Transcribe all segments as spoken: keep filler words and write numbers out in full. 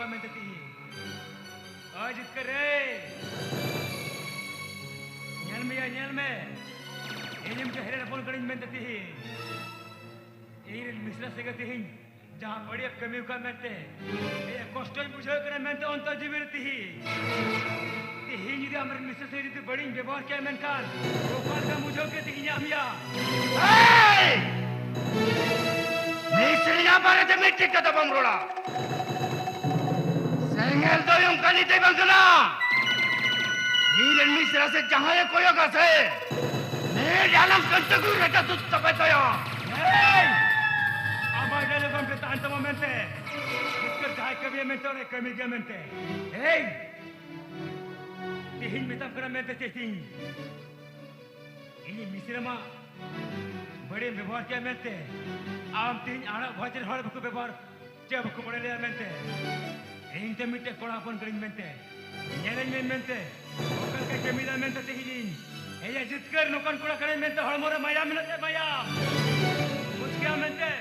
ᱢᱮᱱᱛᱮ ᱛᱤᱦᱤᱧ᱾ ᱚᱭ ᱡᱤᱛᱠᱟᱹᱨ ᱨᱮ, ᱧᱮᱞ ᱢᱮᱭᱟ, ᱧᱮᱞ ᱢᱮ, ᱤᱧᱮᱢ ᱡᱟᱦᱮᱨ ᱦᱚᱯᱚᱱ ᱠᱟᱹᱱᱟᱹᱧ ᱢᱮᱱᱛᱮ ᱛᱤᱦᱤᱧ᱾ ᱤᱧ ᱨᱮᱱ ᱢᱤᱥᱨᱟ ᱥᱮᱜᱮ ᱛᱤᱦᱤᱧ ᱡᱟᱦᱟᱸ ᱵᱟᱹᱲᱤᱡ ᱠᱟᱹᱢᱤ ᱠᱟᱜ ᱢᱮᱱᱛᱮ, ᱤᱧᱟᱹᱜ ᱠᱚᱥᱴᱚᱧ ᱵᱩᱡᱷᱟᱹᱣ ᱠᱟᱱᱟ ᱢᱮᱱᱛᱮ ᱚᱱᱛᱚᱨ ᱡᱤᱣᱤ ᱨᱮ ᱛᱤᱦᱤᱧ᱾ ᱛᱤᱦᱤᱧ ᱡᱩᱫᱤ ᱟᱢᱨᱮᱱ ᱢᱤᱥᱨᱟ ᱥᱮ ᱡᱩᱫᱤ ᱵᱟᱹᱲᱤᱡ ᱵᱮᱵᱚᱦᱟᱨ ᱠᱮᱭᱟ ᱢᱮᱱᱠᱷᱟᱱ ᱚᱠᱟ ᱞᱮᱠᱟᱢ ᱵᱩᱡᱷᱟᱹᱣ ᱠᱮᱭᱟ ᱛᱤᱦᱤᱧ ᱟᱢ ᱭᱟ? ᱮᱭ! ᱢᱤᱥᱨᱤᱭᱟᱜ ᱵᱟᱨᱮᱛᱮ ᱢᱤᱫᱴᱤᱡ ᱠᱟᱛᱷᱟ ᱵᱟᱢ ᱨᱚᱲᱟ᱾ ᱥᱮᱸᱜᱮᱞ ᱫᱚ ᱚᱱᱠᱟ ᱱᱤᱛᱟᱹᱭ ᱵᱟᱝ ᱠᱟᱱᱟ᱾ ᱤᱧ ᱨᱮᱱ ᱢᱤᱥᱨᱟ ᱥᱮ ᱡᱟᱦᱟᱸᱭᱮ ᱠᱚᱭᱚᱜᱟ ᱥᱮ, ᱱᱤᱭᱟᱹ ᱡᱟᱱᱟᱢ ᱠᱟᱱᱛᱮ ᱜᱩᱨ ᱨᱮᱴᱟ ᱥᱩᱫ ᱪᱟᱵᱟᱭ ᱛᱟᱭᱟ᱾ ᱮᱭ! ᱟᱢᱟᱜ ᱰᱟᱭᱞᱚᱜ ᱵᱟᱝ ᱛᱟᱦᱮᱱ ᱛᱟᱢᱟ ᱢᱮᱱᱛᱮ᱾ ᱡᱤᱛᱠᱟᱹᱨ ᱡᱟᱦᱟᱸᱭ ᱠᱟᱹᱢᱤᱭᱟ ᱢᱮᱱᱛᱮ, ᱚᱱᱟᱭ ᱠᱟᱹᱢᱤ ᱜᱮᱭᱟ ᱢᱮᱱᱛᱮ᱾ ᱮᱭ! ᱛᱮᱦᱮᱧ ᱢᱮᱛᱟᱢ ᱠᱟᱱᱟ ᱢᱮᱱᱛᱮ ᱪᱮᱫ ᱤᱧ? ᱤᱧᱤᱧ ᱢᱤᱥᱨᱟ ᱢᱟ ᱵᱟᱹᱲᱤᱡ ᱮᱢ ᱵᱮᱵᱚᱦᱟᱨ ᱠᱮᱭᱟ ᱢᱮᱱᱛᱮ᱾ ᱟᱢ ᱛᱮᱦᱮᱧ ᱟᱲᱟᱜ ᱵᱷᱚᱡᱽ ᱨᱮ ᱦᱚᱲ ᱵᱟᱠᱚ ᱵᱮᱵᱚᱦᱟᱨ, ᱪᱮᱫ ᱵᱟᱠᱚ ᱵᱟᱲᱟᱭ ᱞᱮᱭᱟ ᱢᱮᱱᱛᱮ᱾ ᱤᱧ ᱛᱮ ᱢᱤᱫᱴᱮᱡ ᱠᱚᱲᱟ ᱦᱚᱯᱚᱱ ᱠᱟᱹᱱᱟᱹᱧ ᱢᱮᱱᱛᱮ᱾ ᱧᱮᱞᱟᱹᱧ ᱢᱮ ᱢᱮᱱᱛᱮ᱾ ᱚᱠᱟ ᱞᱮᱠᱟᱭ ᱠᱟᱹᱢᱤᱭᱮᱫᱟ ᱢᱮᱱᱛᱮ ᱛᱮᱦᱮᱧ ᱤᱧ᱾ ᱮᱭᱟ ᱡᱤᱛᱠᱟᱹᱨ ᱱᱚᱝᱠᱟᱱ ᱠᱚᱲᱟ ᱠᱟᱹᱱᱟᱹᱧ ᱢᱮᱱᱛᱮ ᱦᱚᱲᱢᱚ ᱨᱮ ᱢᱟᱭᱟᱢ ᱢᱮᱱᱟᱜ ᱛᱟᱭᱟ ᱢᱟᱭᱟᱢ᱾ ᱵᱩᱡᱽ ᱠᱮᱭᱟ ᱢᱮᱱᱛᱮ᱾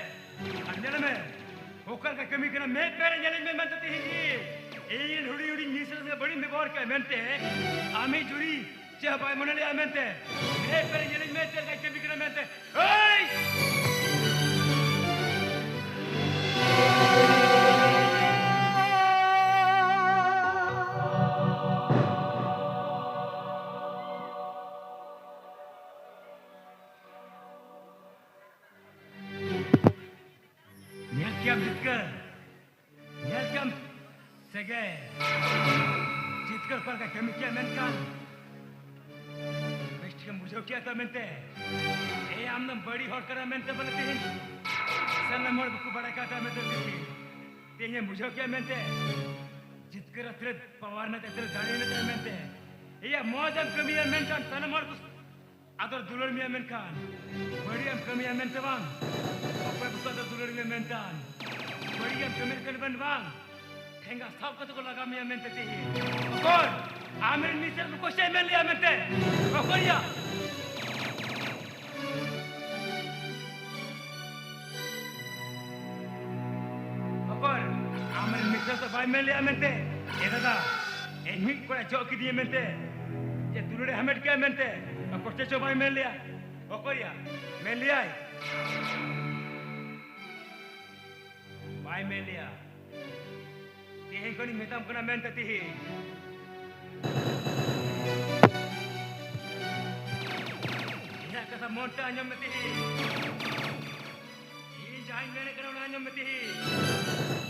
ᱟᱨ ᱧᱮᱞ ᱢᱮ, ᱚᱠᱟ ᱞᱮᱠᱟ ᱠᱟᱹᱢᱤ ᱠᱟᱱᱟ, ᱢᱮᱫ ᱯᱮᱨᱮ ᱧᱮᱞᱤᱧ ᱢᱮ ᱢᱮᱱᱛᱮ ᱛᱮᱦᱮᱧ ᱜᱮ᱾ ᱤᱧ ᱨᱮᱱ ᱦᱩᱰᱤᱧ ᱦᱩᱰᱤᱧ ᱢᱤᱥᱨᱟ ᱥᱮ ᱵᱟᱹᱲᱤᱡ ᱵᱮᱵᱚᱦᱟᱨ ᱠᱮᱫ ᱢᱮᱱᱛᱮ ᱟᱢᱤᱡ ᱡᱩᱨᱤ ᱪᱮᱫ ᱦᱚᱸ ᱵᱟᱭ ᱢᱚᱱᱮ ᱞᱮᱫᱼᱟ ᱢᱮᱱᱛᱮ᱾ ᱢᱮᱫ ᱯᱮᱨᱮ ᱧᱮᱞᱤᱧ ᱢᱮ ᱪᱮᱫ ᱞᱮᱠᱟᱭ ᱠᱟᱹᱢᱤ ᱠᱟᱱᱟ ᱢᱮᱱᱛᱮ᱾ ᱦᱮᱭ! ᱧᱮᱞ ᱠᱮᱭᱟᱢ ᱡᱤᱛᱠᱟᱹᱨ, ᱧᱮᱞ ᱠᱮᱭᱟᱢ ᱥᱮᱜᱮ᱾ ᱡᱤᱛᱠᱟᱹᱨ ᱚᱠᱟ ᱞᱮᱠᱟ ᱠᱟᱹᱢᱤ ᱠᱮᱭᱟ ᱢᱮᱱᱠᱷᱟᱱ ᱵᱮᱥ ᱴᱷᱤᱠᱮᱢ ᱵᱩᱡᱷᱟᱹᱣ ᱠᱮᱭᱟ ᱛᱚ ᱢᱮᱱᱛᱮ᱾ ᱮᱭ ᱟᱢ ᱫᱚᱢ ᱵᱟᱹᱲᱤᱡ ᱦᱚᱲ ᱠᱟᱱᱟ ᱢᱮᱱᱛᱮ ᱵᱚᱞᱮ ᱛᱮᱦᱮᱧ ᱥᱟᱱᱟᱢ ᱦᱚᱲ ᱵᱟᱠᱚ ᱵᱟᱲᱟᱭ ᱠᱟᱱ ᱛᱟᱢᱟ ᱢᱮᱱᱛᱮ ᱛᱮᱦᱮᱧ᱾ ᱛᱮᱦᱮᱧᱮᱢ ᱵᱩᱡᱷᱟᱹᱣ ᱠᱮᱭᱟ ᱢᱮᱱᱛᱮ᱾ ᱡᱤᱛᱠᱟᱹᱨ ᱟᱛᱨᱮ ᱯᱟᱣᱟᱨ ᱢᱮᱱᱛᱮ, ᱟᱛᱨᱮ ᱫᱟᱲᱮ ᱢᱮᱱᱛᱮ ᱢᱮᱱᱛᱮ᱾ ᱮᱭᱟ ᱢᱚᱡᱽ ᱮᱢ ᱠᱟᱹᱢᱤᱭᱟ ᱢᱮᱱᱠᱷᱟᱱ ᱥᱟᱱᱟᱢ ᱦᱚᱲ ᱠᱚ ᱟᱫᱚᱨ ᱫᱩᱞᱟᱹᱲ ᱢᱮᱭᱟ ᱢᱮᱱᱠᱷᱟᱱ ᱵᱟᱹᱲᱤᱡ ᱮᱢ ᱠᱟᱹᱢᱤᱭᱟ ᱢᱮᱱᱛᱮ ᱵᱟᱝ᱾ ᱚᱠᱚᱭ ᱵᱟᱠᱚ ᱟᱫᱚᱨ ᱫᱩᱞᱟᱹᱲ ᱢᱮᱭᱟ ᱢᱮᱱᱠᱷᱟᱱ ᱵᱟᱹᱲᱤᱡ ᱮᱢ ᱠᱟᱹᱢᱤ ᱞᱮᱠᱷᱟᱱ ᱵᱮᱱ ᱵᱟᱝ᱾ ᱴᱷᱮᱸᱜᱟ ᱥᱟᱵ ᱠᱟᱛᱮ ᱠᱚ ᱞᱟᱜᱟ ᱢᱮᱭᱟ ᱢᱮᱱᱛᱮ ᱛᱮᱦᱮᱧ᱾ ᱚᱠᱚᱭ? ᱟᱢᱨᱮᱱ ᱢᱤᱥᱨᱟ ᱠᱚ ᱪᱮᱫ ᱢᱮᱱ ᱞᱮᱭᱟ ᱢᱮᱱᱛᱮ? ᱚᱠᱚᱭ ᱭᱟ? ᱚᱠᱚᱭ? ᱟᱢᱨᱮᱱ ᱢᱤᱥᱨᱟ ᱫᱚ ᱵᱟᱭ ᱢᱮᱱ ᱞᱮᱭᱟ ᱢᱮᱱᱛᱮ? ᱮ ᱫᱟᱫᱟ, ᱤᱧ ᱢᱤᱫ ᱠᱚᱲᱟ ᱡᱚᱜ ᱠᱮᱫᱤᱧᱟ ᱢᱮᱱᱛᱮ, ᱡᱮ ᱫᱩᱞᱟᱹᱲᱮ ᱦᱟᱢᱮᱴ ᱠᱮᱜᱼᱟ ᱢᱮᱱᱛᱮ, ᱚᱠᱚᱭ ᱪᱚ ᱵᱟᱭ ᱢᱮᱱ ᱞᱮᱭᱟ? ᱚᱠᱚᱭᱟ? ᱢᱮᱱ ᱞᱮᱭᱟᱭ? ᱵᱟᱭ ᱢᱮᱱ ᱞᱮᱭᱟ᱾ ᱛᱮᱦᱮᱧ ᱠᱷᱚᱱᱤᱧ ᱢᱮᱛᱟᱢ ᱠᱟᱱᱟ ᱢᱮᱱᱛᱮ ᱛᱮᱦᱮᱧ᱾ ᱤᱧᱟᱹᱜ ᱠᱟᱛᱷᱟ ᱢᱚᱱ ᱛᱮ ᱟᱸᱡᱚᱢ ᱢᱮ ᱛᱮᱦᱮᱧ᱾ ᱤᱧ ᱡᱟᱦᱟᱸᱧ ᱢᱮᱱᱮᱫ ᱠᱟᱱᱟ ᱚᱱᱟ ᱟᱸᱡᱚᱢ ᱢᱮ ᱛᱮᱦᱮᱧ᱾